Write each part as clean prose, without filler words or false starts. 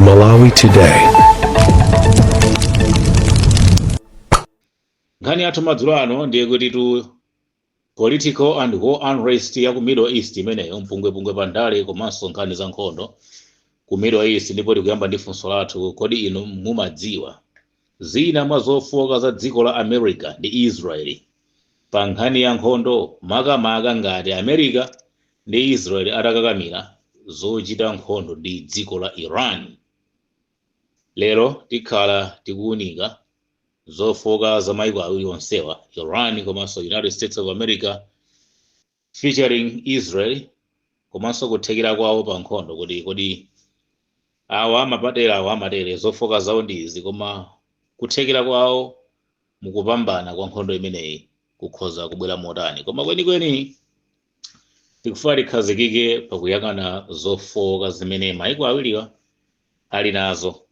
Malawi Today. Nkhani yathu madzulo ano ndiye kuti tu political and war unrest ya ku Middle East imeneyo, mpungwepungwe pa ndale komanso nkhani za nkhondo ku Middle East. Ndipo tikuyamba ndi funso lathu: kodi inu mumadziwa zina mwa zofoka za dziko la America ndi Israeli pa nkhani ya nkhondo, makamaka ngati America ndi Israeli atakakamira zochita nkhondo ndi dziko la Iran? Lero tikhala tikuwunika zofoka za maiko awiri onsewa, Iran komanso United States of America featuring Israel, komanso kuthekera kwawo pa nkhondo, kuti kodi awa amapatera, awa amatere, zofoka zawo ndi izi, koma kuthekera kwawo mukupambana kwa nkhondo imeneyi kukhoza kubwera motani? Koma kwenikweni tikufuna tikhazikike pakuyang'ana zofoka zimene maiko awiriwa ali nazo.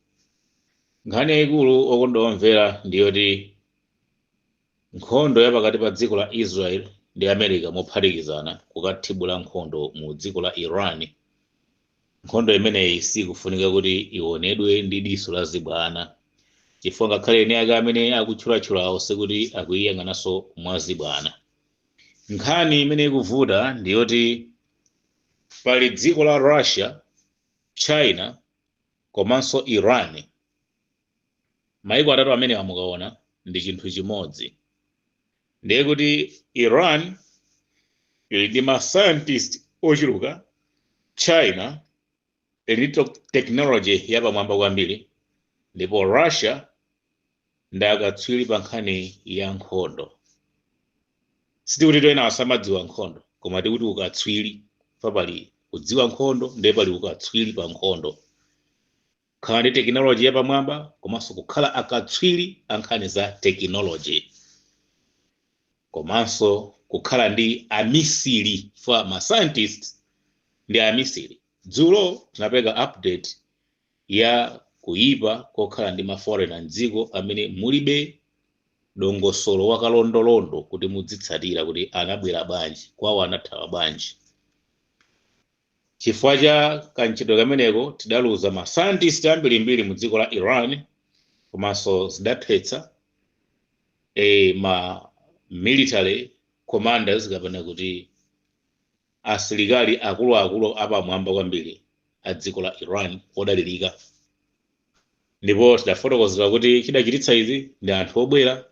Nkhani yayikulu, okondwa omvera, ndiyoti nkhondo ya pakati pa dziko la Israel ndi America mophatikizana kukathibula nkhondo mu dziko la Iran, nkhondo imeneyi sikufunika kuti ionedwe ndi diso la zibwana, chifukwa ngakhale eni ake amene akutchulatchulawo sikuti akuyiyang'ananso mwazibwana. Nkhani imene ikuvuta ndiyoti pali dziko la Russia, China komanso Iran. Maiko atatu amene amukaona ndi chinthu chimodzi. Ndiye kuti Iran ili ndi ma scientist ochuluka, China ili ndi technology yapamwamba kwambiri, ndipo Russia ndi akatswiri pa nkhani ya nkhondo. Sitikuti ena asamadziwa nkhondo, koma tikuti ukatswiri. Pali kudziwa nkhondo, ndiye pali ukatswiri pa nkhondo. Kukhala ndi technology yapamwamba komanso kukhala akatswiri a nkhani za technology, komanso kukhala ndi amisiri fa ma scientists ndi amisiri. Dzulo tinapereka update ya kuyipa kokhala ndi ma foreigner mdziko amene mulibe dongosolo wakalondolondo kuti mudzitsatira kuti anabwera bwanji, kwawo anathawa bwanji. Chifukwa cha kantchito kameneko tidaluza ma scientist ambirimbiri mu dziko la Iran, komanso zidathetsa ma military commanders, kapena kuti asilikali akuluakulu apamwamba kwambiri a dziko la Iran odalirika. Ndipo tidafotokozera kuti chidachititsa izi ndi anthu obwera,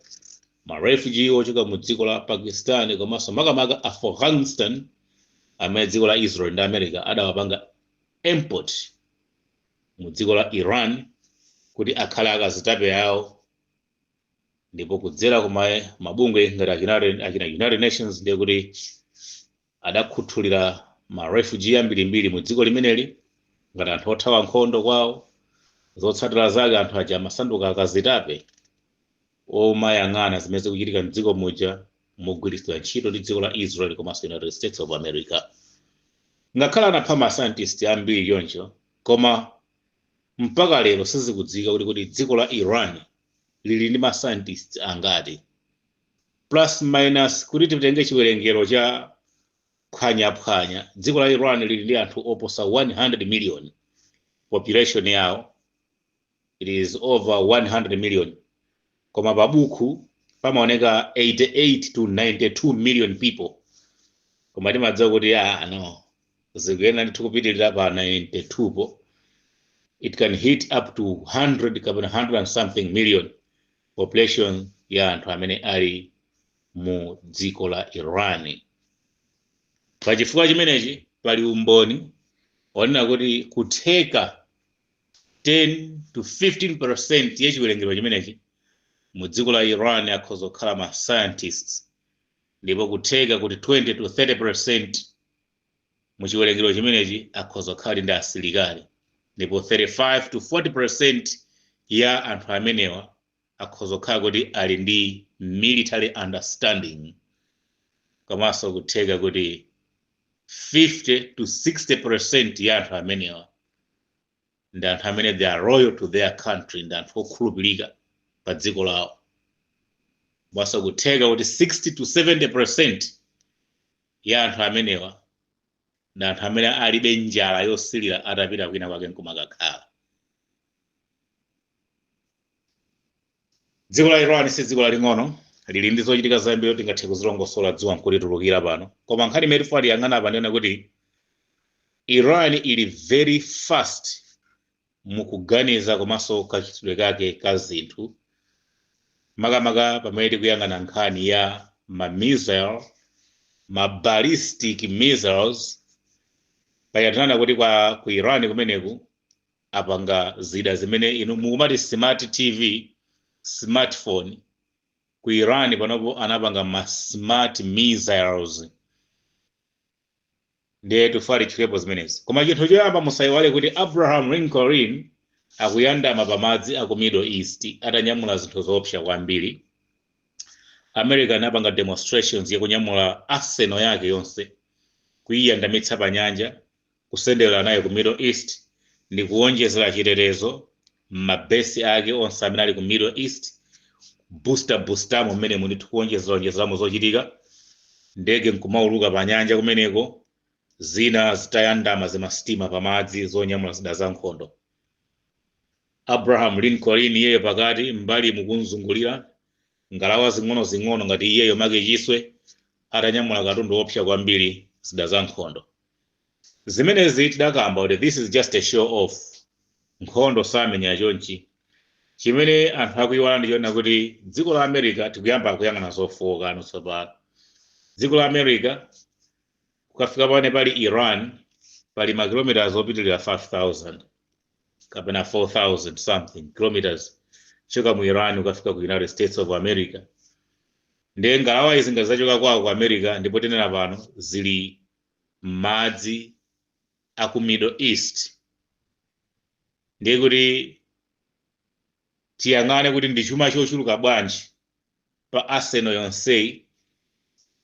ma refugee ochoka mu dziko la Pakistan komanso makamaka Afghanistan, amene dziko la Israel ndi America adawapanga import mu dziko la Iran kuti akhale akazitape yawo. Ndipo kudzera kuma mabungwe ngati achina United Nations, ndiye kuti adakhuthulira ma refugee ambirimbiri mu dziko limeneli ngati anthu othawa nkhondo kwawo. Zotsatira zake, anthu aja amasanduka akazitape omayang'ana zimene zikuchitika mdziko muja, mogwiritsidwa ntchito ndi dziko la Israel komanso United States of America. Ngakhale anapha ma scientist ambiri choncho, koma mpaka lero sizikudziwika kuti dziko la Iran lili ndi ma scientists angati. Plus minus, kuti titenge chiwerengero cha phwanyaphwanya, dziko la Iran lili ndi anthu oposa 100 million. Population yawo, it is over 100 million, koma pabuku pamaoneka 88 to 92 million people. Koma timadziwa kuti ah, no, zikuyenda ndithu kupitirira pa 92 po. It can hit up to 100 kapena 100 and something million population ya anthu amene ali mu dziko la Iran. Pachifukwa chimenechi, pali umboni onena kuti kutheka 10 to 15% ya chiwerengero chimenechi mu dziko la Iran akhoza kukhala ma scientists, ndipo kutheka kuti 20 to 30% mu chiwerengero chimenechi akhoza kukhala ndi asilikali, ndipo 35 to 40% ya anthu amenewa akhoza kukhala kuti ali ndi military understanding, komanso kutheka kuti 50 to 60% ya anthu amenewa ndi anthu amene they are loyal to their country, ndi anthu okhulupirika pa dziko lawo. Komanso kutheka kuti 60 to 70% ya anthu amenewa ndi anthu amene alibe njala yosilira atapita kwina kwake nkumakakhala. Dziko la Iran si dziko laling'ono, lili ndi zochitika zambiri tingathe kuzilongosola dzuwa nkulitulukira pano, koma nkhani imene tifuna tiyang'ana apa ndiona kuti Iran ili very fast mukuganiza komanso kachitidwe kake ka zinthu, makamaka pamene tikuyang'ana nkhani ya ma missile, ma ballistic missiles. Payatanana kuti kwa ku Iran kumeneku apanga zida zimene inu mukumati smart TV, smartphone, ku Iran panopo anapanga ma smart missiles. Ndiye tifuna titchulepo zimenezi. Koma chinthu choyamba, musayiwale kuti Abraham Lincoln akuyandama pamadzi aku Middle East atanyamula zinthu zoopsa kwambiri. America anapanga demonstrations yakunyamula arsenal yake yonse, kuyiyandamitsa pa nyanja, kusendera nayo ku Middle East ndi kuwonjezera chitetezo ma base ake onse amene ali ku Middle East, booster boostamo mmene mundithu kuwonjezera zochitika, ndege nkumauluka pa nyanja kumeneko, zina zitayandama zimasitima pamadzi zonyamula zida za nkhondo. Abraham Lincoln iyeyo pakati, mbali mukunzungulira ngalawa zing'ono-zing'ono ngati iyeyo make chiswe, atanyamula katundu wopsa kwambiri, zida za nkhondo. Zimenezi tidakamba kuti this is just a show off, nkhondo samenya chonchi. Chimene anthu akuiwala ndi choona kuti dziko la America, tikuyamba kuyang'ana zofowoka tsopano, dziko la America kukafika pamene pali Iran pali makilometers opitilira 5000 kapena 4000 something kilometers choka mu Iran ukafika ku United States of America. Ndiye ngalawa izi ngazachoka kwawo ku America, ndipo tinena pano zili m'madzi aku Middle East. Ndiye kuti tiyang'ane kuti ndi chuma chochuluka bwanji pa arsenal yonseyi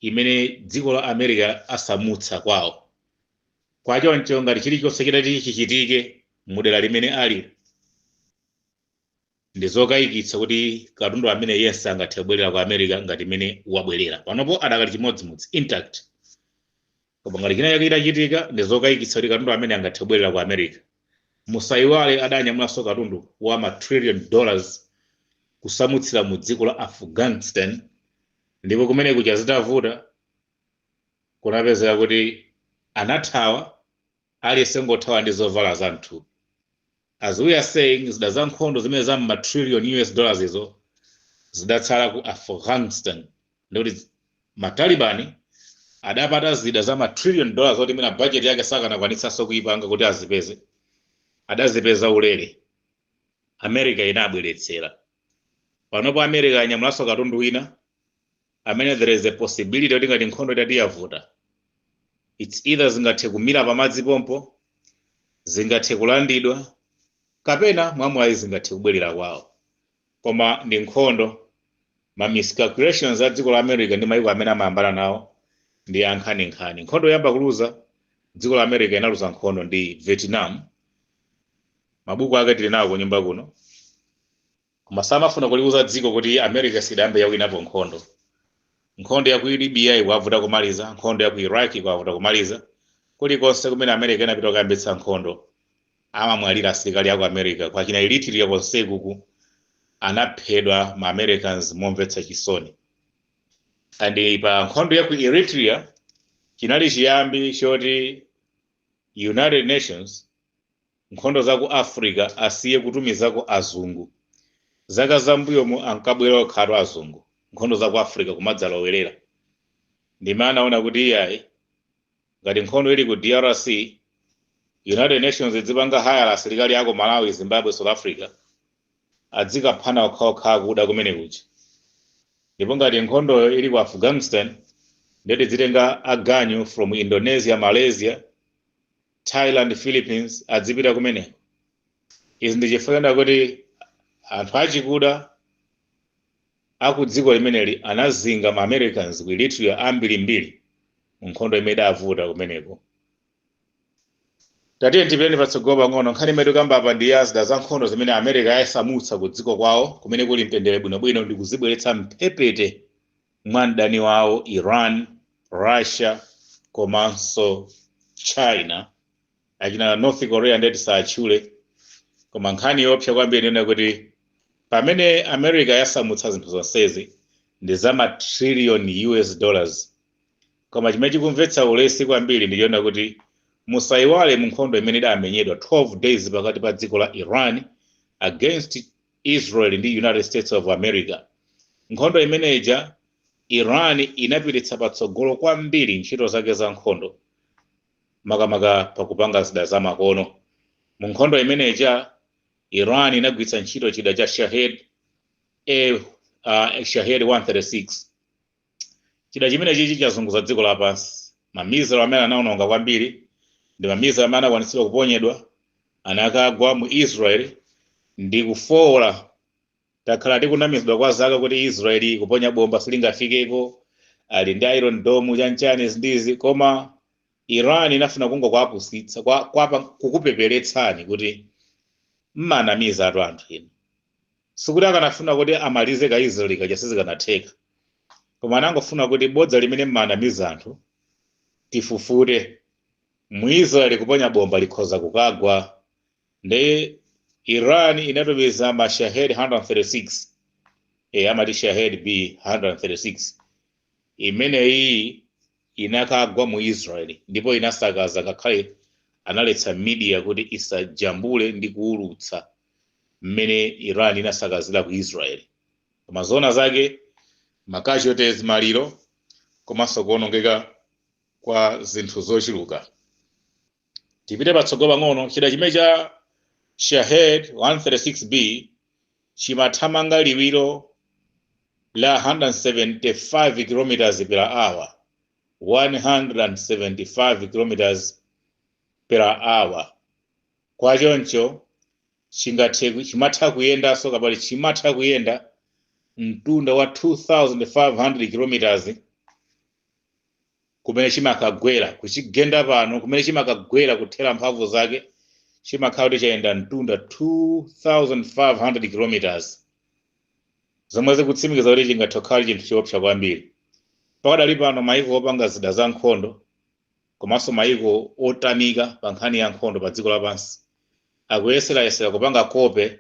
imene dziko la America asamutsa kwawo. Kwachoncho ngati chilichonse chitati chichitike mudera limene ali, ndi zokayikitsa kuti katundu amene yense angathe kubwerera ku America ngati imene wabwerera panopo adakali chimodzimodzi intact. Koma ngati china chake chitachitika, ndi zokayikitsa kuti katundu amene angathe kubwerera ku America. Musayiwale adanyamulanso katundu wa ma trillion dollars kusamutsira mu dziko la Afghanistan, ndipo kumene kuja zitavuta kunapezeka kuti anathawa, aliyense ngothawa ndi zovala za mthupi. As we are saying, zida za nkhondo zimene za ma trillion US dollars izo zidatsala ku Afghanistan, ndikuti Matalibani adapata zida za ma trillion dollars oti mwina budget yake sakanakwanitsanso kuipanga kuti azipeze, adazipeza ulere, America inabweretsera. Panopo America anyamulanso katundu wina amene there is a possibility kuti ngati nkhondo itati yavuta, it's either zingathe kumira pamadzi pompo, zingathe kulandidwa, kapena mwamwayi zingathe kubwerera kwawo. Koma ndi nkhondo, ma miscalculations a dziko la America ndi mayiko amene amayambana nawo ndi ankhaninkhani. Nkhondo yoyamba kuluza dziko la America, inaluza nkhondo ndi Vietnam. Mabuku ake tili nawo kunyumba kuno, koma samafuna kuliuza dziko kuti America sidayambe yawinapo nkhondo. Nkhondo ya ku Libya ikuwavuta kumaliza, nkhondo ya ku Iraq ikuwavuta kumaliza. Kulikonse kumene America inapita kukayambitsa nkhondo, amamwalira asilikali aku America. Kwachina Eritrea konsekuku anaphedwa ma Americans momvetsa chisoni. And pa nkhondo ya ku Eritrea chinali chiyambi choti United Nations nkhondo za ku Africa asiye kutumizako azungu. Zaka zambuyomo ankabwera okhatu azungu nkhondo za ku Africa kumadzalowerera. Ndimene anaona kuti iyayi, ngati nkhondo ili ku DRC, United Nations idzipanga hire asilikali ako Malawi, Zimbabwe, South Africa, adzikaphana okhaokha akuda kumene kuja. Ndipo ngati nkhondoyo ili ku Afghanistan, ndeti dzitenga aganyu from Indonesia, Malaysia, Thailand, Philippines, adzipita kumeneko. Izi ndi chifukwa kuti anthu achikuda aku dziko limeneli anazinga ma Americans ku Eritrea ambirimbiri mu nkhondo imene idavuta kumeneko. Tatiye tipiteni patsogolo pang'ono. Nkhani imene tikamba apa ndi ya zida za nkhondo zimene America yayisamutsa ku dziko kwawo kumene kuli mtendere bwinobwino ndi kuzibweretsa mphepete mwa mdani wawo Iran, Russia komanso China. Achina North Korea ndeti satchule. Koma nkhani yoopsa kwambiri ndiyona kuti Pamene America yasamutsa zinthu zonsezi ndi za ma trillion US dollars. Koma chimene chikumvetsa ulesi kwambiri ndichoona kuti musayiwale, mu nkhondo imene idamenyedwa 12 days pakati pa dziko la Iran against Israel ndi United States of America, nkhondo imeneja Iran inapititsa patsogolo kwambiri ntchito zake za nkhondo, makamaka pakupanga zida zamakono. Mu nkhondo imeneja Iran inagwiritsa ntchito chida cha Shahed Shahed 136. Chida chimene chichi chazunguza dziko lapansi. Ma missile amene anaononga kwambiri ndi ma missile amene anakwanitsidwa kuponyedwa, anakagwa mu Israel ndi kufowola. Takhala tikunamizidwa kwa zaka kuti Israeli kuponya bomba silingafikeko, ali ndi Iron Dome, chanchani zindizi. Koma Iran inafuna kungokwapusitsa kukupeperetsani kuti mmanamiza atu anthu inu. Sikuti akanafuna kuti amalize ka Israeli kaja, sizikanatheka, koma anangofuna kuti bodza limene mmanamiza anthu tifufute. Mu Israeli kuponya bomba likhoza kukagwa. Ndi Iran inatumiza ma Shahed 136, amati Shahed B 136. Imeneyi inakagwa mu Israeli ndipo inasakaza, ngakhale analetsa media kuti isajambule ndi kuwulutsa mmene Iran inasakazira ku Israeli. Koma zona zake, ma casualties, maliro komanso kuwonongeka kwa zinthu zochuluka. Tipite patsogolo pang'ono. Chida chimene cha Shahed 136B chimathamanga liwiro la 175 km per hour, 175 km per hour. Kwachoncho chingathe, chimatha kuyendanso kapali, chimatha kuyenda mtunda wa 2500 km kumene chimakagwera kuchigenda pano, kumene chimakagwera kuthera mphamvu zake, chimakhala kuti chayenda mtunda 2500 km, zomwe zikutsimikiza kuti chingathe kukhala chinthu chiopsa kwambiri. Pakadali pano maiko opanga zida za nkhondo komanso maiko otamika pa nkhani ya nkhondo pa dziko lapansi akuyeserayesera kupanga copy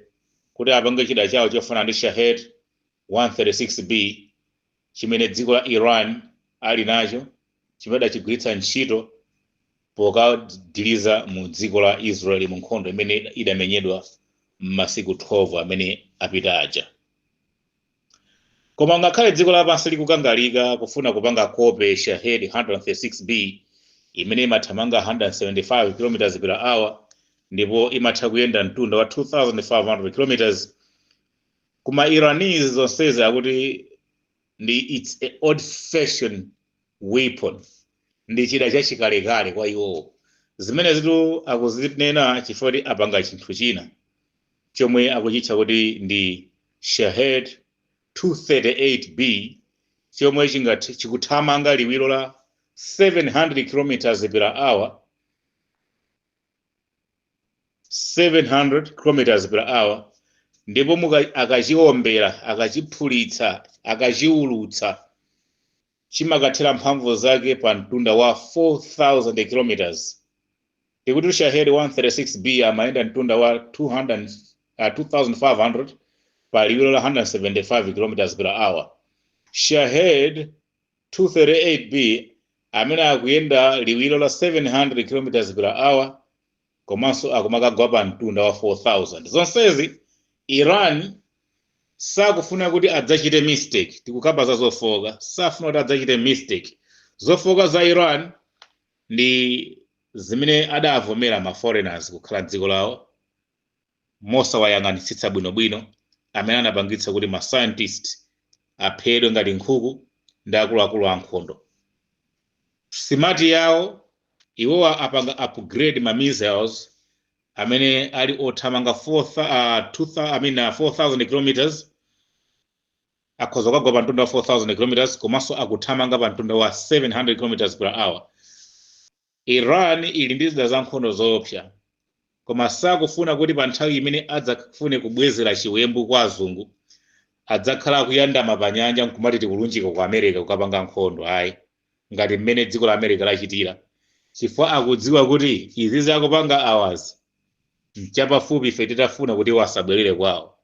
kuti apange chida chawo chofanana ndi Shahed 136B chimene dziko la Iran ali nacho, chimene adachigwiritsa ntchito pokadiliza mu dziko la Israeli mu nkhondo imene idamenyedwa m'masiku 12 amene apita aja. Koma ngakhale dziko lapansi likukangalika kufuna kupanga copy Shahed 136B imene imathamanga 175 km per hour ndipo imatha kuyenda mtunda wa 2500 km, kuma Iranese zonsezi akuti ndi it's a old fashion weapon, ndi chida chachikalekale kwa iwowo. Zimene zitu akuzinena chifukwa kuti apanga chinthu china chomwe akuchitcha kuti ndi Shahed 238B, chomwe chingati chikuthamanga liwiro la 700 km per hour, 700 km per hour, ndipo akachiombera, akachiphulitsa, akachiulutsa, chimakathera mphamvu zake pa mtunda wa 4000 km. Tikuti Shahed 136B amayenda mtunda wa 200, 2500 pa liwiro la 175 km per hour. Shahed 238B amene akuyenda liwiro la 700 km per hour komanso akumakagwa pa mtunda wa 4000. Zonsezi Iran sakufuna kuti adzachite mistake. Tikukamba za zofoka, safuna kuti adzachite mistake. Zofoka za Iran ndi zimene adavomera ma foreigners kukhala dziko lawo mosawayang'anitsitsa bwinobwino, amene anapangitsa kuti ma scientist aphedwe ngati nkhuku ndi akuluakulu ankhondo. Smart yawo, iwowa apanga upgrade ma missiles amene ali othamanga 4, 2, I mean, 4000 kilometers, akhoza kukagwa pa mtunda wa 4000 kilometers, komanso akuthamanga pa mtunda wa 700 kilometers per hour. Iran ili ndi zida za nkhondo zoopsa, koma sakufuna kuti pa nthawi imene adzafune kubwezera chiwembu kwa azungu adzakhala akuyandama pa nyanja nkumati tikulunjika ku America kukapanga nkhondo, ayi, ngati mmene dziko la America lachitira, chifukwa akudziwa kuti izi zakupanga awazi mchapafupi ife titafuna kuti wasabwerere kwawo.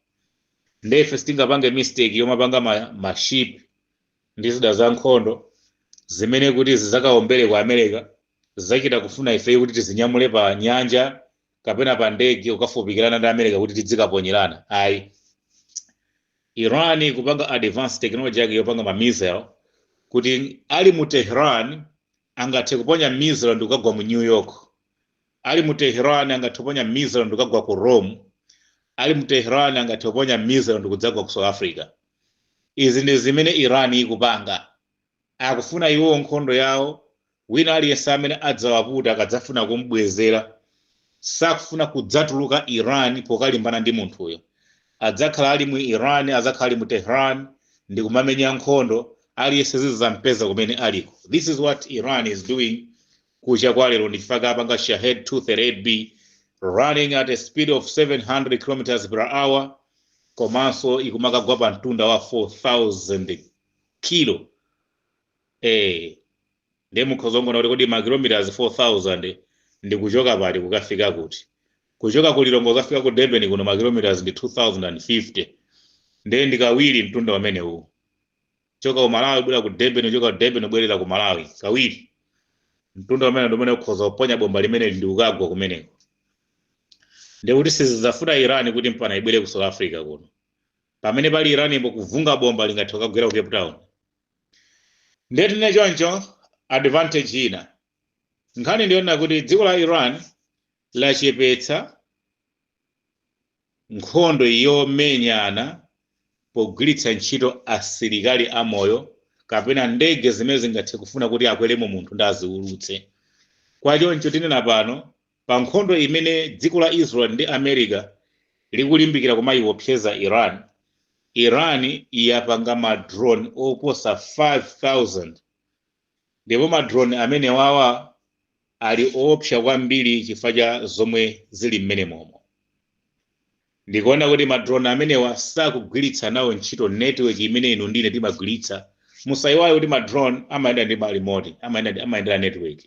Ndefe sitingapange mistake yomapanga ma ship ndi zida za nkhondo zimene kuti zizakaombere ku America, zachita kufuna ife kuti tizinyamule pa nyanja kapena pa ndege kukafupikirana ndi America kuti tidzikaponyerana. Ayi, Iran kupanga advanced technology yake yopanga ma missile kuti ali mu Tehran angathe kuponya missile ndi kukagwa mu New York, ali mu Tehran angathe kuponya missile ndi kukagwa ku Rome, ali mu Tehran angathe kuponya missile ndi kudzagwa ku South Africa. Izi ndi zimene Iran ikupanga. Akufuna iwo nkhondo yawo, wina aliyense amene adzawaputa akadzafuna kumbwezera, sakufuna kudzatuluka Iran pokalimbana ndi munthuyo. Adzakhala ali mu Iran, adzakhala ali mu Tehran ndi kumamenya nkhondo, aliyense zidzampeza kumene aliko. This is what Iran is doing kucha kwa lero. Ndi chifukwa apanga Shahed 238B running at a speed of 700 km per hour, komanso ikumakagwa pa mtunda wa 4000 kilo. Ndiye mukhoza kuona kuti kodi ma kilometers 4000 ndi kuchoka pati kukafika kuti? Kuchoka ku Lilongwe kukafika ku Durban kuno ma kilometers ndi 2050, ndiye ndi kawiri mtunda umenewu. Choka ku Malawi kubwera ku Durban, choka ku Durban kubwerera ku Malawi, kawiri mtunda umene ndi umene ukhoza kuponya bomba limene ndi kukagwa kumeneko. Ndikuti sizidzafuna Iran kuti mpana ibwere ku South Africa kuno. Pamene pali Iran imbo kuvunga bomba lingathe kukagwera ku Cape Town. Ndiye tine choncho advantage ina, nkhani ndiyona kuti dziko la Iran lachepetsa nkhondo yomenyana pogwiritsa ntchito asilikali amoyo kapena ndege zimene zingathe kufuna kuti akweremo munthu ndi aziulutse. Kwachoncho tinena pano, pa nkhondo imene dziko la Israel ndi America likulimbikira kumayiopseza Iran, Iran yapanga ma drone oposa 5000, ndipo ma drone amene wawa ali oopsa kwambiri chifukwa cha zomwe zili mmene momo. Ndikuona kuti ma drone amenewa sakugwiritsa nawo ntchito network imene inu ndine timagwiritsa. Musayiwale kuti ma drone amayenda ndi ma remote, amayendera network.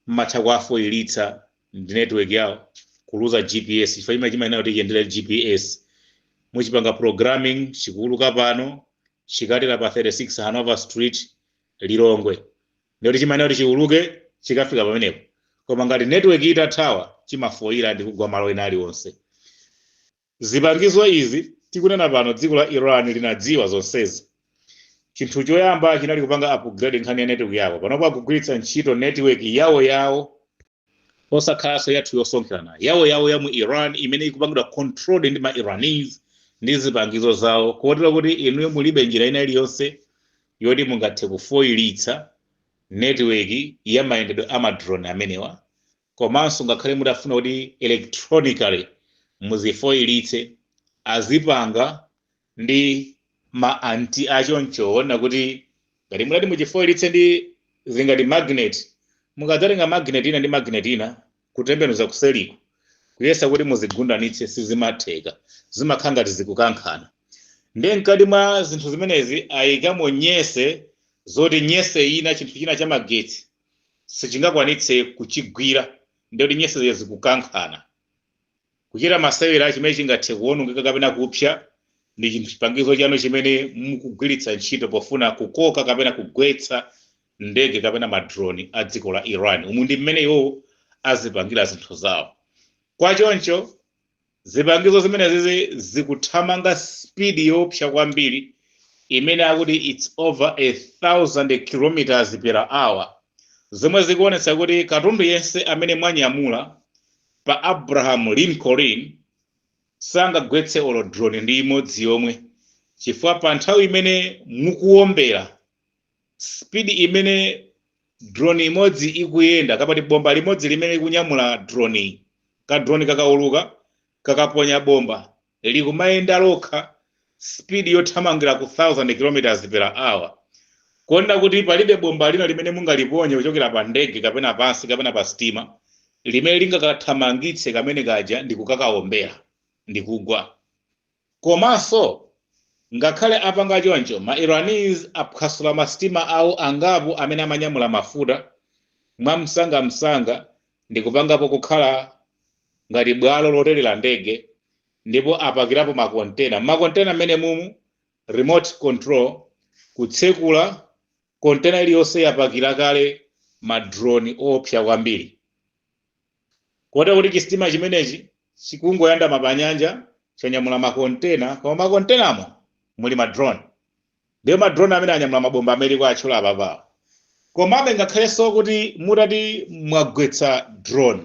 Mmatha kuafoyiritsa ndi network yawo, kuluza GPS, chifukwa chimene chimayenera kuti chiyendere GPS. Muchipanga programming, chikuuluka pano chikatera pa 36 Hanover Street, Lilongwe, ndikuti chimayenera kuti chiuluke chikafika pamenepo. Koma ngati network itathawa, chimafoyira ndi kugwa malo ena aliwonse. Zipangizo izi tikunena pano, dziko la Iran linadziwa zonsezi. Chinthu choyamba chinali kupanga upgrade nkhani ya network yawo. Panopo akugwiritsa ntchito network yawo yawo, osakhalanso yathu yosonkherana, yawo yawo ya mu Iran imene ikupangidwa controlled ndi ma Iranese ndi zipangizo zawo, kotero kuti inuyo mulibe njira ina iliyonse yoti mungathe kufoyiritsa network ya mayendedwe a ma drone amenewa. Komanso ngakhale mutafuna kuti electronically muzifoyiritse, azipanga ndi ma anti achoncho ona kuti ngati mutati muchifoyiritse ndi zingati magnet, mukadzatenga magnet ina ndi magnet ina kutembenuza kuseliko kuyesa kuti muzigundanitse, sizimatheka, zimakhala ngati zikukankhana. Ndiye mkati mwa zinthu zimenezi ayikamo nyese zoti nyese ina, chinthu china cha magetsi sichingakwanitse kuchigwira. Ndiye kuti nyese zikukankhana kuchita masewera, chimene chingathe kuwonongeka kapena kupsa ndi chinthu chipangizo chanu chimene mukugwiritsa ntchito pofuna kukoka kapena kugwetsa ndege kapena ma drone a dziko la Iran. Umu ndi mmene iwo azipangira zinthu zawo. Kwachoncho zipangizo zimenezi zikuthamanga speed yoopsa kwambiri imene akuti it's over 1000 kilometers per hour, zomwe zikuonetsa kuti katundu yense amene mwanyamula pa Abraham Lincoln sangagwetse olo drone ndi imodzi yomwe, chifukwa pa nthawi imene mukuwombera, speed imene drone imodzi ikuyenda kapati bomba limodzi limene likunyamula drone, ka drone kakauluka kakaponya bomba, likumayenda lokha speed yothamangira ku 1000 km per hour, kuona kuti palibe bomba lina limene mungaliponye kuchokera pa ndege kapena pansi kapena pa sitima limene lingakathamangitse kamene kaja ndi kukakawombera ndi kugwa. Komanso ngakhale apanga choncho, ma Iranese aphwasula masitima awo angapo amene amanyamula mafuta mwamsangamsanga ndi kupangapo kukhala ngati bwalo loterera ndege. Ndipo apakirapo makontena. Makontena mmene mumu remote control kutsekula kontena iliyonse, yapakira kale ma drone opsa kwambiri, kotero kuti chisitima chimenechi chikungoyandama pa nyanja, chanyamula makontena, koma makontenamo muli ma drone. Ndiyo ma drone amene anyamula mabomba amene kwa atchula apapawa. Komabe ngakhalenso kuti mutati mwagwetsa drone,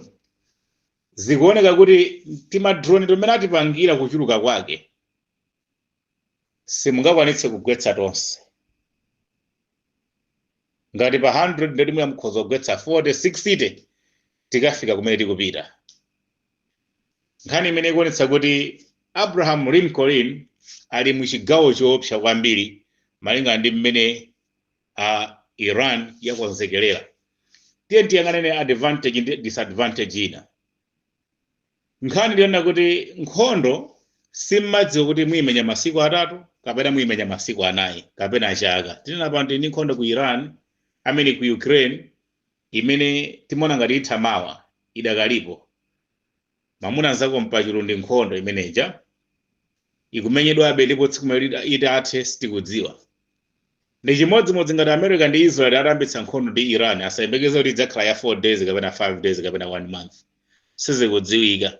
zikuoneka kuti tima drone timene atipangira, kuchuluka kwake simungakwanitse kugwetsa tonse. Ngati pa 100, ndeti muya mukhoza kugwetsa 40, 60, tikafika kumene tikupita. Nkhani imene ikuonetsa kuti Abraham Lincoln ali muchigawo choopsa kwambiri malingana ndi mmene a Iran yakonzekerera. Tiye tiyang'anene advantage ndi disadvantage ina. Nkhani ndiyona kuti nkhondo simmadziwa kuti muyimenya masiku 3 kapena muyimenya masiku 4 kapena chaka. Tinena pano ndi nkhondo ku Iran, amene ku Ukraine, imene timaona ngati itha mawa, idakalipo. Mamuna nzako mpachulu ndi nkhondo imeneja ikumenyedwabe, ndipo tsiku limene itathe sitikudziwa. Ndi chimodzimodzi ngati America ndi Israel atayambitsa nkhondo ndi Iran, asayembekeze kuti idzakhala ya 4 days kapena 5 days kapena 1 month, sizikudziwika.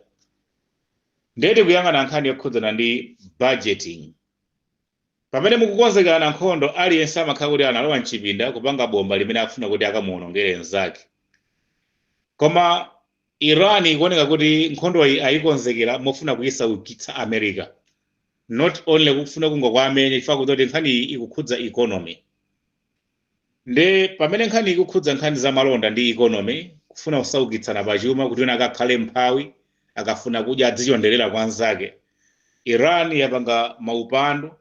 Ndiye tikuyang'ana nkhani yokhudzana ndi budgeting. Pamene mukukonzekana nkhondo, aliyense amakhala kuti analowa mchipinda kupanga bomba limene akufuna kuti akamuwonongere mnzake. Koma Iran ikuoneka kuti nkhondo iyi ayikonzekera mofuna kuyisaukitsa America, not only kufuna kungokwamenya, chifukwa kuti nkhani iyi ikukhudza economy. Nde pamene nkhani ikukhudza nkhani za malonda ndi economy, kufuna kusaukitsana pachuma kuti wina akakhale mphawi, akafuna kudya adzichonderera kwa anzake, Iran yapanga maupandu.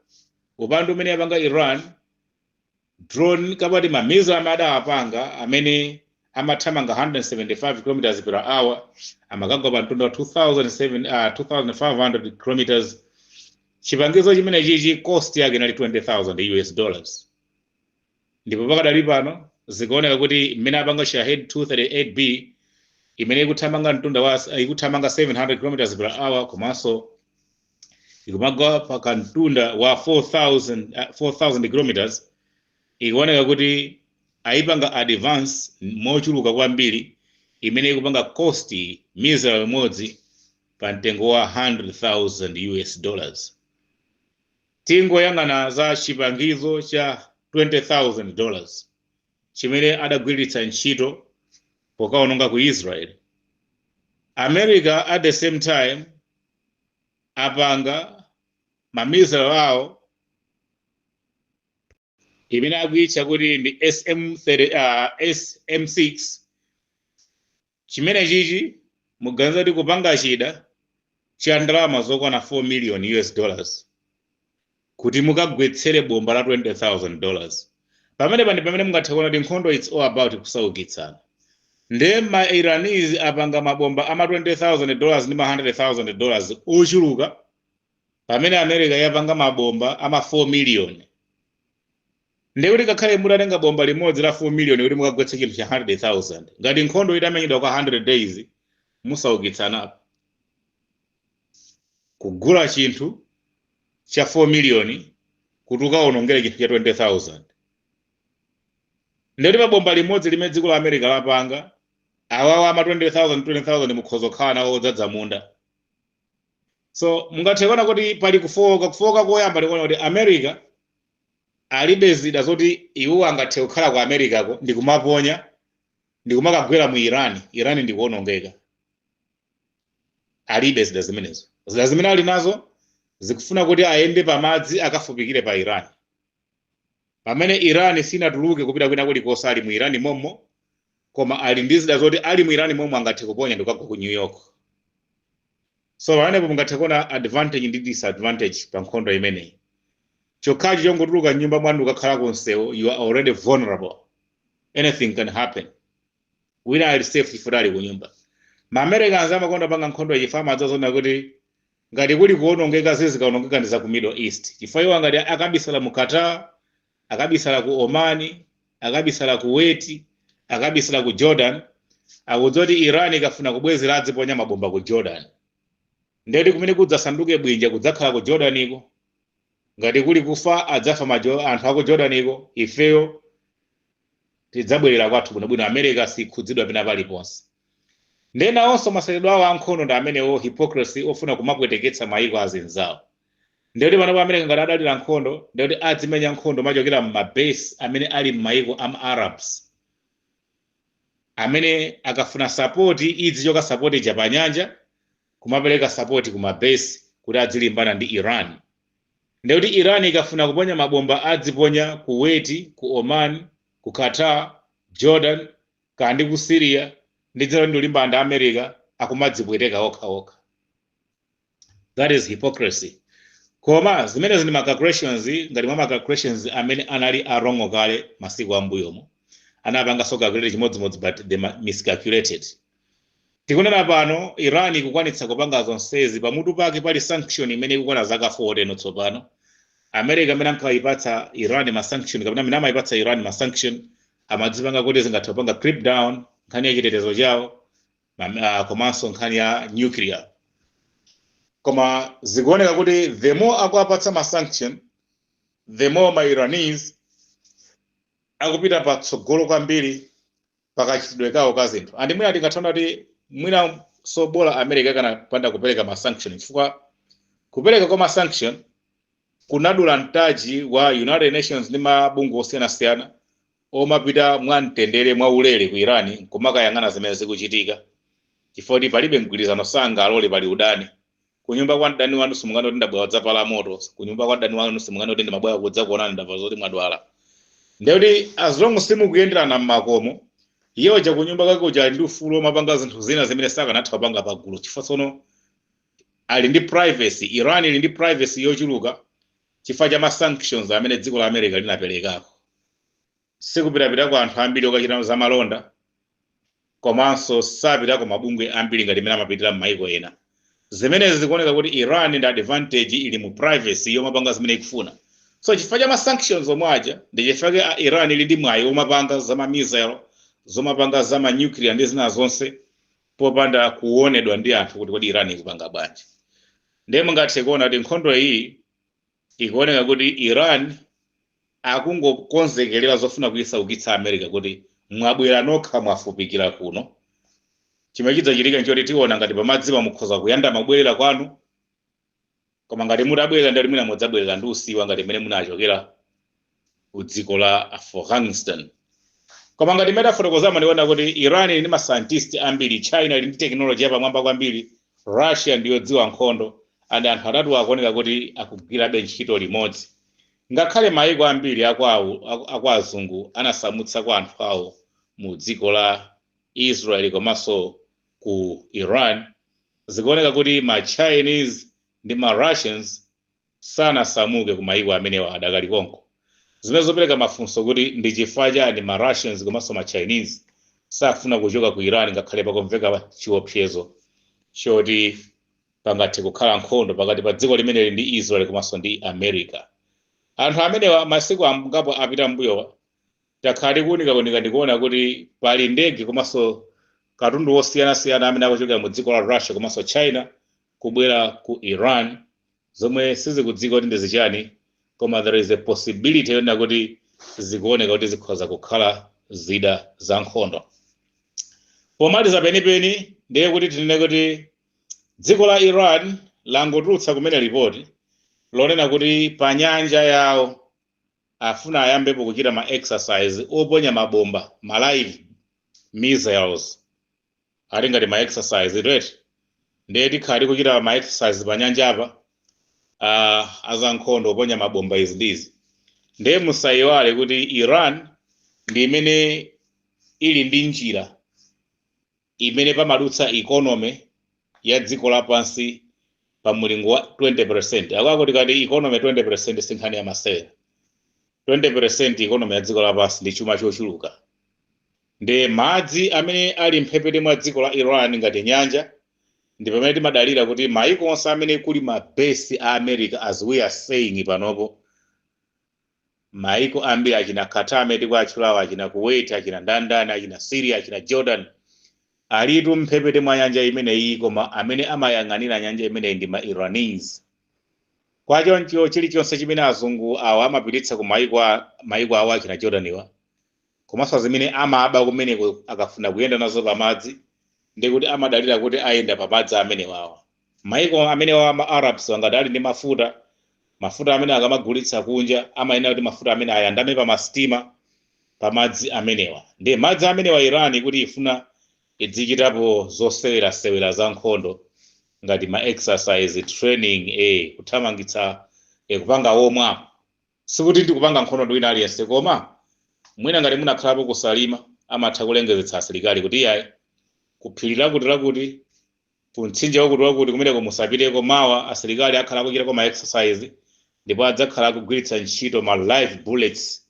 Upandu umene yapanga Iran, drone kapati ma missile amene adawapanga amene amathamanga 175 km per hour, amakagwa pa mtunda wa 2500 km. Chipangizo chimene chichi cost yake inali 20,000 US dollars. Ndipo pakadali pano zikuoneka kuti mmene apanga Shahed 238B, imene ikuthamanga mtunda wa ikuthamanga 700 km per hour, komanso ikumagwa pa kamtunda wa 4000 km, ikuoneka kuti ayipanga advance mochuluka kwambiri, imene ikupanga cost missile imodzi pa mtengo wa 100,000 US dollars. Tingoyang'ana za chipangizo cha 20,000 dollars chimene adagwiritsa ntchito pokaononga ku Israel. America at the same time apanga ma missile awo imene akuyitcha kuti ndi SM30, SM6. Chimene chichi muganiza kuti kupanga chida cha ndalama zokwana 4 million US dollars kuti mukagwetsere bomba la 20,000 dollars, pamene pani pamene mungathe kuona kuti nkhondo, it's all about kusaukitsana. Nde ma Iranese apanga mabomba ama 20,000 dollars ndi ma 100,000 dollars ochuluka, pamene America yapanga mabomba ama 4 million. Ndekuti ngakhale mutatenga bomba limodzi la 4 million kuti mukagwetse chinthu cha 100,000, ngati nkhondo itamenyedwa kwa 100 days, musaukitsanapo. Kugula chinthu cha 4 million kuti ukaonongere chinthu cha 20,000, ndekuti pa bomba limodzi limene dziko la America lapanga, awawa ama 20,000 20,000 mukhoza kukhala nawo odzadza munda. So mungathe kuona kuti pali kufoka. Kufoka koyamba, tikuona kuti America alibe zida zoti iwo angathe kukhala ku Americako ndikumaponya ndikumakagwera mu Iran, Iran ndikuonongeka. Alibe zida zimenezo. Zida zimene ali nazo zikufuna kuti ayende pamadzi akafupikire pa Iran, pamene Iran sinatuluke kupita kwina kulikonse, ali mu Iran mommo. Koma ali ndi zida zoti ali mu Iran momwe angathe kuponya ndikukagwa ku New York. So pamenepo mungathe kuona advantage ndi disadvantage pa nkhondo imeneyi. Chokhacho chongotuluka mnyumba mwanu ukakhala ku msewu, you are already vulnerable, anything can happen. Wina ali safe chifukwa ali ku nyumba. Ma Americans amakonda panga nkhondo chifukwa amadzazona kuti ngati kuli kuonongeka, zizikaonongeka ndi za ku Middle East, chifukwa iwo ngati akabisala mu Qatar, akabisala ku Omani, akabisala ku Kuwait, akabisala ku Jordan, akudziwa kuti Iran ikafuna kubwezera adziponya mabomba ku Jordan. Ndeti kumene kudzasanduke bwinja kudzakhala ku Jordaniko. Ngati kuli kufa, adzafa anthu aku Jordaniko. Ifeyo tidzabwerera kwathu bwinobwino. America sikhudzidwa pena paliponse. Ndena onso masalidwe awo ankhondo ndi amenewo, hypocrisy, ofuna kumapweteketsa mayiko azinzawo. Ndekuti panopo America ngati adalira nkhondo, ndekuti adzimenya nkhondo machokera m'mabase amene ali m'mayiko ama Arabs, amene akafuna support idzichoka support ija pa nyanja kumapereka support ku mabase kuti adzilimbana ndi Iran. Ndekuti Iran ikafuna kuponya mabomba, adziponya Kuwait, ku Oman, ku Qatar, Jordan kandi ku Syria, ndi dzina ndi kulimbana ndi America, akumadzipweteka okhaokha. That is hypocrisy. Koma zimenezi ndi ma calculations, ngati mwa ma calculations amene anali a wrong kale masiku ambuyomo. Anapanga so calculate chimodzimodzi, but they miscalculated. Tikunena pano, Iran ikukwanitsa kupanga zonsezi pamutu pake pali sanction imene ikukwana zaka 40 no tsopano. America amene ankayipatsa Iran ma sanction, kapena amene amayipatsa Iran ma sanction, amadzipanga kuti zingathe kupanga creep down nkhani ya chitetezo chawo, komanso nkhani ya nuclear. Koma zikuoneka kuti the more akuapatsa ma sanction, the more ma Iranese akupita patsogolo kwambiri pakachitidwe kawo ka zinthu. And mwina tingathaona kuti mwina sobola America kanapanda kupereka ma sanction, chifukwa kupereka kwa ma sanction kunadula mtaji wa United Nations ndi mabungwe osiyanasiyana omapita mwamtendere, mwaulere ku Iran kumakayang'ana zimene zikuchitika, chifukwa kuti palibe mgwirizano, sangalole, pali udani. Kunyumba kwa mdani wanu simungani kuti ndabwera kudzapala moto. Kunyumba kwa mdani wanu simungani kuti ndimabwera kudzakuonani, ndamva zoti mwadwala. Ndekuti as long simukuyenderana mmakomo, iye uja kunyumba kwake uja ali ndi ufulu omapanga zinthu zina zimene sakanatha kupanga pagulu, chifukwa tsono ali ndi privacy. Iran ili ndi privacy yochuluka chifukwa cha ma sanctions amene dziko la America linaperekako. Sikupitapitako anthu ambiri okachita zamalonda, komanso sapitako mabungwe ambiri ngati imene amapitira m'mayiko ena. Zimenezi zikuoneka kuti Iran ndi advantage, ili mu privacy yomapanga zimene ikufuna. So chifukwa cha ma sanctions omwe aja, ndi chifukwa Iran ili ndi mwayi womapanga za missile, zomapanga za ma nuclear ndi zina zonse, popanda kuonedwa ndi anthu kuti kodi Iran ikupanga bwanji. Ndiye mungathe kuona kuti nkhondo iyi ikuoneka kuti Iran akungokonzekerera zofuna kuyisaukitsa America, kuti mwabwera nokha, mwafupikira kuno. Chimene chidzachitika nchoti tiona ngati pamadziwa mukhoza kuyanda mabwerera kwanu, koma ngati mutabwerera, ndati mwina mudzabwerera ndi usiwa ngati mmene munachokera ku dziko la Afghanistan. Koma ngati mmene tafotokozama, ndikuona kuti Iran ili ndi ma scientist ambiri, China ili ndi technology yapamwamba kwambiri, Russia ndiyodziwa nkhondo, and anthu atatu akuoneka kuti akugwirabe ntchito limodzi. Ngakhale mayiko ambiri akwa azungu anasamutsa kwa anthu awo mu dziko la Israel komanso ku Iran, zikuoneka kuti ma Chinese ndi ma Russians sanasamuke ku mayiko amenewa, adakali konko, zimene zopereka mafunso kuti ndi chifukwa chani ma Russians komanso ma Chinese safuna kuchoka ku Iran, ngakhale pakumveka chiopsezo choti pangathe kukhala nkhondo pakati pa dziko limeneli ndi Israel komanso ndi America. Anthu amenewa, masiku angapo apita mbuyowa, takhala tikuwunikakunika ndikuona kuti pali ndege komanso katundu wosiyanasiyana amene akuchokera mu dziko la Russia komanso China kubwera ku Iran, zomwe sizikudziwika kuti ndi zichani, koma there is a possibility yonena kuti zikuoneka kuti zikhoza kukhala zida za nkhondo. Pomaliza penipeni, ndiye kuti tinene kuti dziko la Iran langotulutsa kumene ripoti lonena kuti pa nyanja yawo afuna ayambepo kuchita ma exercise oponya mabomba, ma live missiles, ali ngati ma exercise, right? Ndiye tikhala tikuchita ma exercise pa nyanja apa azankhondo oponya mabomba izi ndizi. Ndiye musayiwale kuti Iran ndi imene ili ndi njira imene pamadutsa economy ya dziko lapansi pa mulingo wa 20%. Akwakuti kati economy 20% si nkhani ya masewera. 20% economy ya dziko lapansi ndi chuma chochuluka. Ndi madzi amene ali mphepete mwa dziko la Iran ngati nyanja, ndi pamene timadalira kuti maiko onse amene kuli ma base a America, as we are saying panopo, maiko ambiri achina Qatar amene tikuatchulawo, achina Kuwait, achina ndandani, achina Syria, achina Jordan. Alitu mphepete mwa nyanja imeneyi, koma amene amayang'anira nyanja imeneyi ndi ma Iranese. Kwachoncho chilichonse chimene azungu awa amapititsa ku mayiko awo achina Jordaniwa, komanso zimene amaba kumeneko, akafuna kuyenda nazo pamadzi, ndikuti amadalira kuti ayenda pamadzi amenewawa. Mayiko amenewa ama Arabs ngati ali ndi mafuta, mafuta amene akamagulitsa kunja amayenera kuti mafuta amene ayandame pa masitima pamadzi amenewa. Ndi madzi amenewa Iran kuti ifuna idzichitapo zosewerasewera za nkhondo ngati ma exercise, training, kuthamangitsa, kupanga womwapo, sikuti ndikupanga nkhondo ndi wina aliyense, koma mwina ngati munakhalapo kusalima, amatha kulengezetsa asilikali kuti iyayi, kuphiri lakuti lakuti, ku mtsinje wakuti wakuti, kumeneko musapiteko mawa, asilikali akhala akuchitako ma exercise ndipo adzakhala akugwiritsa ntchito ma live bullets.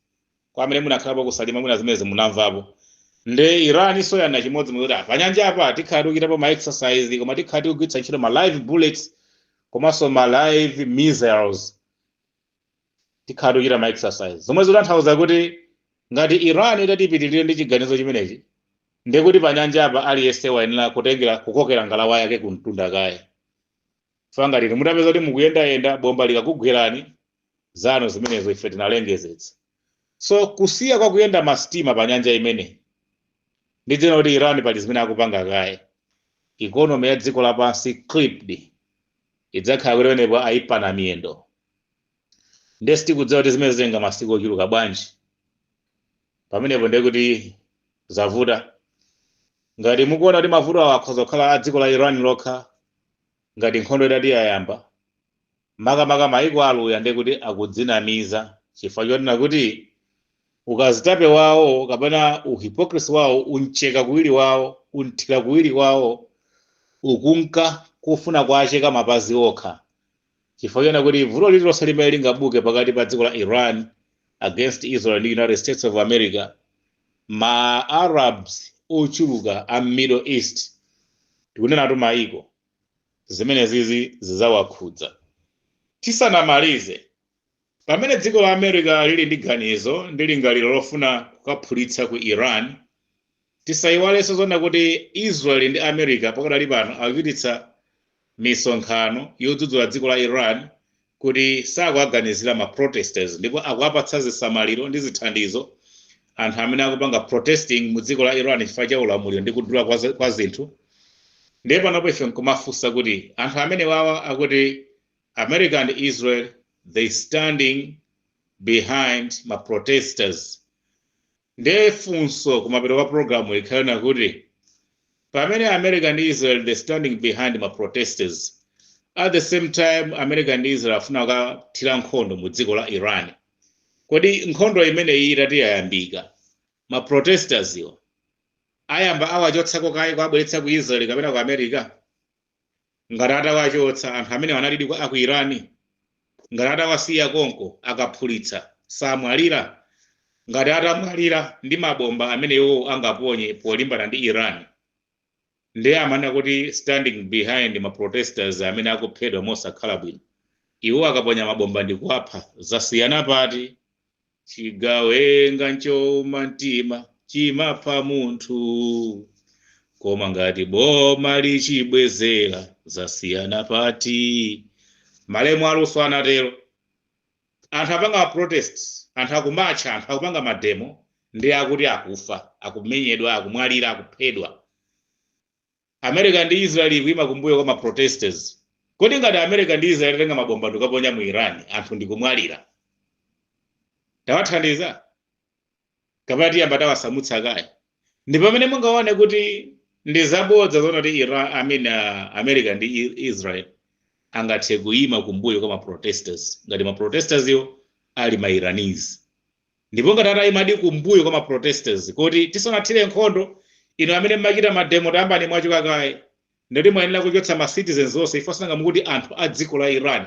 Kwa amene munakhalapo kusalima, mwina zimene munamvapo. Nde Iran so yana chimodzi mukuti panyanja apa tikhala tikuchitapo ma exercise, koma tikhala tikugwiritsa ntchito ma live bullets komanso ma live missiles, tikhala tikuchita ma exercise, zomwe zikutanthauza kuti ngati Iran itatipitirire ndi chiganizo chimenechi, ndekuti panyanja apa aliyense wayenera kutengera kukokera ngalawa yake kumtunda kaye. Fa ngati mutapeza kuti mukuyendayenda, bomba likakugwerani, zanu zimenezo, ife tinalengezetsa. So kusiya kwa kuyenda masitima pa nyanja imene, ndidzena kuti Iran pali zimene akupanga kaye. Economy ya dziko lapansi clipped, idzakhala kuti penepo ayipana miyendo. Nde sitikudziwa kuti zimene zitenga masiku ochuluka bwanji. Pamenepo ndekuti zavuta. Ngati mukuona kuti mavuto awa akhoza kukhala a dziko la Iran lokha, ngati nkhondo idati yayamba, makamaka maiko aluya, ndekuti akudzinamiza, chifukwa chonena kuti ukazitape wawo kapena uhypocrisy wawo, uncheka kuwiri wawo, unthira kuwiri kwawo, ukunka kufuna kwacheka mapazi okha, chifukwa chonena kuti vuto lililonse limene lingabuke pakati pa dziko la Iran against Israel ndi United States of America, ma Arabs ochuluka a Middle East, tikunenatu maiko, zimene zizi zizawakhudza. Tisanamalize, pamene dziko la America lili ndi ganizo ndi lingaliro lofuna kukaphulitsa ku Iran, tisayiwalenso zona kuti Israel ndi America pakadali pano akuchititsa misonkhano yodzudzula dziko la Iran kuti sakuaganizira ma protesters, ndipo akuapatsa zisamaliro ndi zithandizo anthu amene akupanga protesting mu dziko la Iran chifukwa cha ulamuliro ndi kudula kwa zinthu. Ndiye panopo ife nkumafunsa kuti anthu amene wawa akuti America and Israel, they standing behind ma protesters, ndiye funso kumapeto kwa programu ikhalena kuti pamene America and Israel, they standing behind ma protesters, at the same time America and Israel afuna kukathira nkhondo mu dziko la Iran, kodi nkhondo imeneyi itati yayambika, ma protesters iwo ayamba awachotsako kaye kuabweretsa ku Israel kapena ku America? Ngati atawachotsa, anthu amene analidi aku Iran, ngati atawasiya konko akaphulitsa, samwalira? Ngati atamwalira ndi mabomba amene iwo angaponye polimbana ndi Iran, ndiye amanena kuti standing behind ma protesters amene akuphedwa mosakhala bwino, iwo akaponya mabomba ndi kuwapha, zasiyana pati? Chigawenga nchoma mtima chimapha munthu, koma ngati boma lichibwezera, zasiyana pati? Malemu aluso anatero. Anthu apanga protest, anthu akumatcha, anthu akupanga mademo, ndi akuti akufa, akumenyedwa, akumwalira, akuphedwa. America ndi Israel ikuyima kumbuyo kwa ma protesters. Kodi ngati America ndi Israel atenga mabomba ndikukaponya mu Iran, anthu ndikumwalira, tawathandiza kapena tiyamba tawasamutsa kaya? Ndi pamene mungaone kuti ndi zabodza zoona kuti Iran, I mean, America ndi Israel angathe kuyima kumbuyo kwa ma protesters ngati ma protesters iwo ali ma Iranese. Ndipo ngati atayimadi kumbuyo kwa ma protesters kuti tisanathire nkhondo, inu amene mmachita mademo tayambani mwachoka kaye, ndati mwayenera kuchotsa ma citizens onse. Ifo sinanga mukuti anthu a dziko la Iran,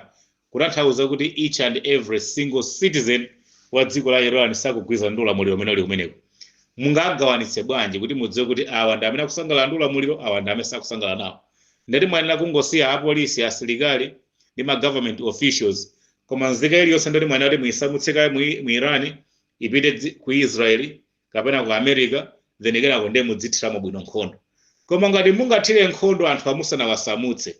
kutanthauza kuti each and every single citizen wa dziko la Iran sakugwirizana ndi ulamuliro umene uli kumeneko. Mungagawanitse bwanji kuti mudziwe kuti awa ndi amene akusangalala ndi ulamuliro, awa ndi amene sakusangalala nawo? Ndati mwayenera kungosiya apolisi, asilikali ndi ma government officials, koma nzika iliyonse ndati mwayenera kuti muyisamutse kaye mu Iran ipite ku Israeli kapena ku America, then kenako ndiye mudzithiramo bwino nkhondo. Koma ngati mungathire nkhondo anthu amusanawasamutse,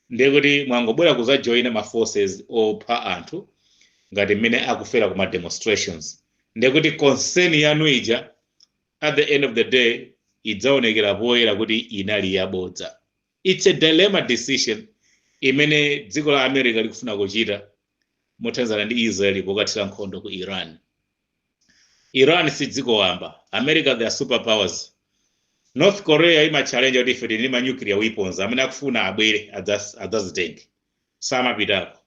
ndiye kuti mwangobwera kuzajoyina ma forces opha anthu ngati mmene akufera kuma demonstrations. Ndiye kuti concern yanu ija at the end of the day idzaonekera poyera kuti inali yabodza. It's a dilemma decision imene dziko la America likufuna kuchita mothandizana ndi Israel pokathira nkhondo ku Iran. Iran si dziko wamba. America, they are superpowers. North Korea imachallenge kuti ife tili ma nuclear weapons, amene akufuna abwere adzazitenge, samapitako.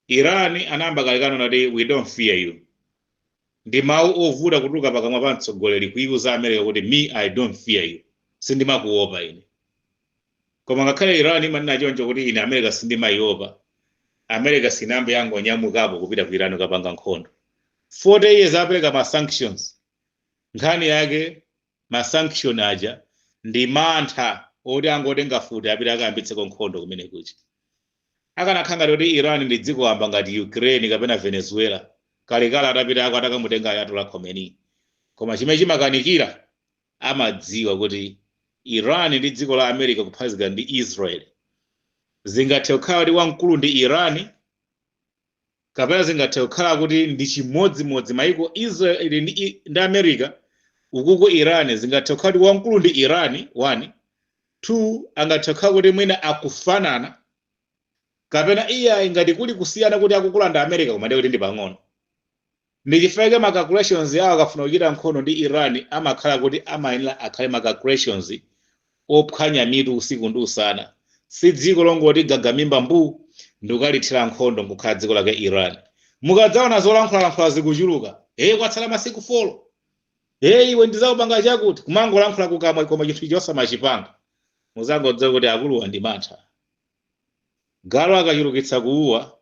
Iran anayamba kalekano nati, "We don't fear you." Ndi mawu ovuta kutuluka pakamwa pa mtsogoleri kuiuza America kuti, "Me, I don't fear you, sindimakuopa ine." Koma ngakhale Iran imanena choncho kuti ine America sindimayiopa, America sinambe yangonyamukapo kupita ku Iran kukapanga nkhondo. 40 years apereka ma sanctions. Nkhani yake ma sanction aja ndi mantha oti angotenga futi apita akayambitseko nkhondo kumene kuja. Akanakhala ngati kuti Iran ndi dziko wamba ngati Ukraine kapena Venezuela, kalekale atapitako atakamutenga Ayatollah Khomeini. Koma chimene chimakanikira, amadziwa kuti Iran ndi dziko la America kuphatikizana ndi Israel zingathe kukhala kuti wamkulu ndi Iran, kapena zingathe kukhala kuti ndi chimodzimodzi maiko Israel ndi America. Ukuko Iran zingathe kukhala kuti wamkulu ndi Iran, one, two, angathe kukhala kuti mwina akufanana, kapena iyayi, ngati kuli kusiyana kuti akukulanda America, koma ndiye kuti ndi pang'ono. Ndi chifukwa ma calculations yawo akafuna kuchita nkhondo ndi Iran amakhala kuti amayenera akhale ma calculations ophwanya mitu usiku ndi usana. Si dziko longoti gagamimba mbu ndikukalithira nkhondo nkukhala dziko lake Iran. Mukadzaona zolankhulalankhula zikuchuluka, hey, kwatsala masiku 4, hey, iwe ndizakupanga chakuti, kumangolankhula kukamwa koma chinthu ichi osamachipanga, muzangodziwa kuti akuluwa ndi mantha. Galu akachulukitsa kuuwa,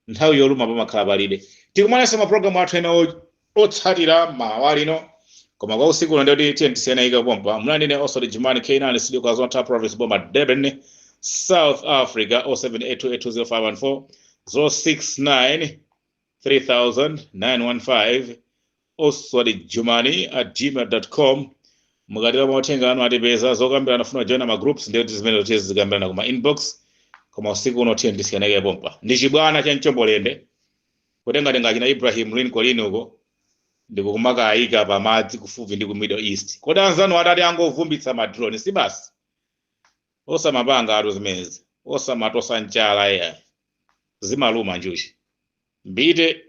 nthawi yoluma pamakhala palibe. Tikumananso mapulogalamu athu ena otsatira mawa lino, koma kwa usiku uno ndikuti tiye tisiyane pompa. Mlandine Oswald Jumani K9 studio KwaZulu Province, boma Durban, South Africa, 0782820514, 069 3915, oswaldjumani@gmail.com. Mukatira mauthenga anu atipeza. Zokambirana, funa kujoina ma groups, ndiye kuti zimene tiye zikambirana kuma inbox. Koma usiku uno tiye ndisiyaneke pompa. Ndi chibwana cha mchombolende kutengatenga china Ibrahim Lincoln uko ndikukumakayika pamadzi kufupi ndi ku Middle East. Kodi anzanu atati angovumbitsa ma drone, si basi? Osamapanga atu zimenezi, osamatosa mchala, iya, zimaluma njuchi mbite.